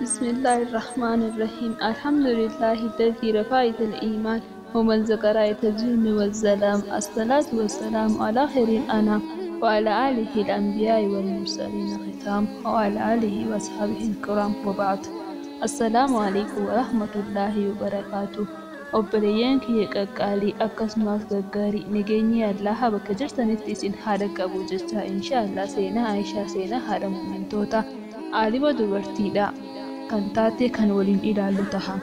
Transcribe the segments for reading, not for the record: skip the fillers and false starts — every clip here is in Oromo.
بسم الله الرحمن الرحيم. الحمد لله الذي رفع الإيمان ومزق راية الظلم والظلام. الصلاة والسلام على خير الأنام وعلى آله الأنبياء والمرسلين ختام وعلى آله وأصحابه الكرام وبعد. السلام عليكم ورحمة الله وبركاته. Obboleeyyan kiyya qaqqaalii akkasumas gaggaarii, nageenyi Allaha bakka jirtanitti isin haadha qabu jecha, inshaallah seenaa Aayishaa, seenaa haadha mu'mintoota, aalima dubartiidha kan taate kan waliin ilaallu taha.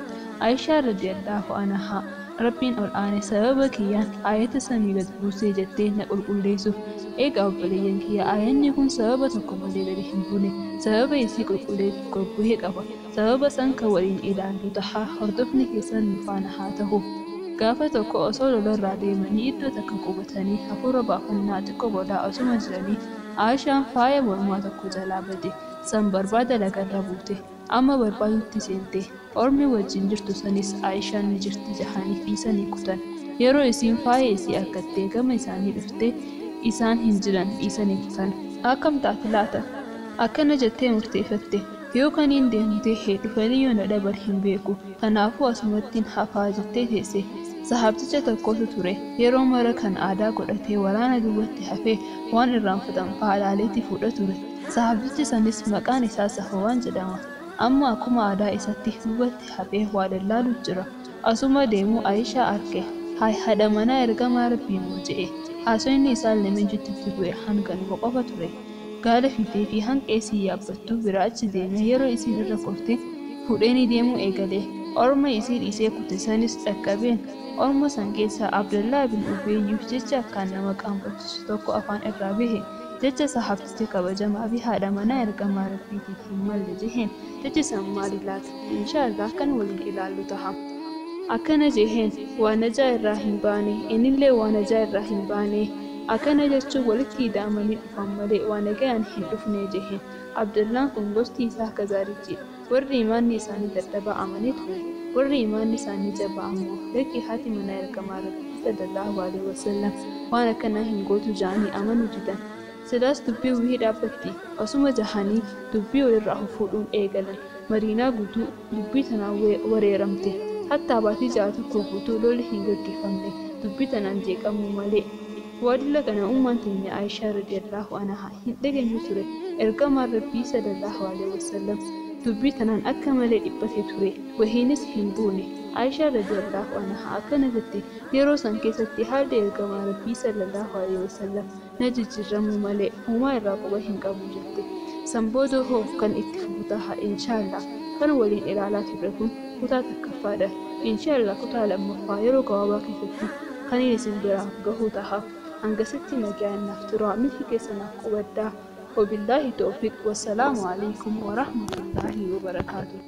Aayishaa radiyallahu anhaa, Rabbiin ol aane sababa kiyyaan aayata samii gad buusee jettee na qulqulleessuuf. Egaa obboleeyyan kiyya, aayanni kun sababa tokko malee gadi hin buune. Sababa isii qulqulleessu qaba. Sababa san kan waliin ilaallu taha. Hordofni keessan nu faana haa ta'u. Gaafa tokko osoo lolarraa deemanii iddoo takka qubatanii hafuura baafannaa xiqqoo godhaa osuma jiranii, Aayishaan faaya mormaa tokko jalaa bade. San barbaada lagarra buute. Amma barbaadutti seente. Ormi wajjin jirtu sanis Aayishaan ni jirti jahanii dhiisanii kutan. Yeroo isiin faaya isii argattee gama isaanii dhufte, isaan hin jiran, dhiisanii kutan. Akkam taate laata? Akkana jettee murteeffatte: yoo kaniin deemu ta'e dhufanii yoo na dhaban hin beeku, kanaafuu asumattiin hafaa jettee teesse. Sahaabticha tokkotu ture. Yeroo mara kan aadaa godhatee waraana duubatti hafee waan irraanfatan fa'aa laaleetti fuudha ture. Sahaabtichi sanis maqaan isaa Safawaan jedhama. Amma akkuma aadaa isatti duubatti hafee waa dallaalu jira. Asuma deemuu Aayishaa arge. "Haay, haadha manaa ergamaa Rabbii moo?" je'e. Haasofni isaan lameen jidduutti bu'e hanganuma qofa ture. Gaala fidee fi hanqa isii yaabbattu bira achi deemee yeroo isiin irra korte fuudhee deemuu eegale. Orma isii dhiisee kute sanis dhaqqabeen. Orma san keessaa Abdallaa bin Ubeeyyuuf jecha akkaan nama qaanfachiisu tokko afaan irraa bahe. Jecha sahaabticha kabajamaa fi haadha manaa ergamaa Rabbiitiif hin malle jeheen. Jechi san maali laata? Inshaallah kan waliin ilaallu taha. Akkana jeheen: "Waa najaa irraa hin baane, innillee waa najaa irraa hin baane. Akkana jechuun walitti hidhamanii dhufan malee waa nagayaan hin dhufne" jeheen. Abdallaan kun gosti isaa Kazaarichi. Warri imaanni isaanii dadhabaa amanee ture. Warri imaanni isaanii jabaa ammoo, lakki, haati manaa ergamaa Rabbii sallallahu alaihi wasallam waan akkanaa hin gootu ja'anii amanuu didan. Silaas dubbii wihii dhaabbatti osuma jahanii dubbii walirraa fuudhuun eegalan. Madiinaa guutuu dubbii tanaan wareeramte. Hattaa baatii 6 tokko guutuu lolli hin gaggeeffamne, dubbii tanaan jeeqamuu malee. Waadila kana ummaan teenya Aayishaa radiyallahu anhaa hin dhageenye ture. Ergamaan Rabbii sallallahu alaihi wasallam dubbii tanaan akka malee dhiphatee ture. Wahiinis hin buune. Aayishaa radiyallahu anhaa akkana jette: yeroo san keessatti haalli ergamaa Rabbii sallallahu alaihi wasallam na jijjiiramuu malee homaa irraa quba hin qabu jette. San booda hoo kan itti fufu taha inshaallah. Kan waliin ilaalaa turre kun kutaa 1ffaadha. Inshaallah kutaa 2ffaa yeroo gabaabaa keessatti kan isin biraa gahu taha. Hangasitti nagaan naaf turaa, milki keessa naaf qubaddaa. Wabillaahi tawfiq. Wassalaamu alaikum warahmatullaahi wabarakaatuh.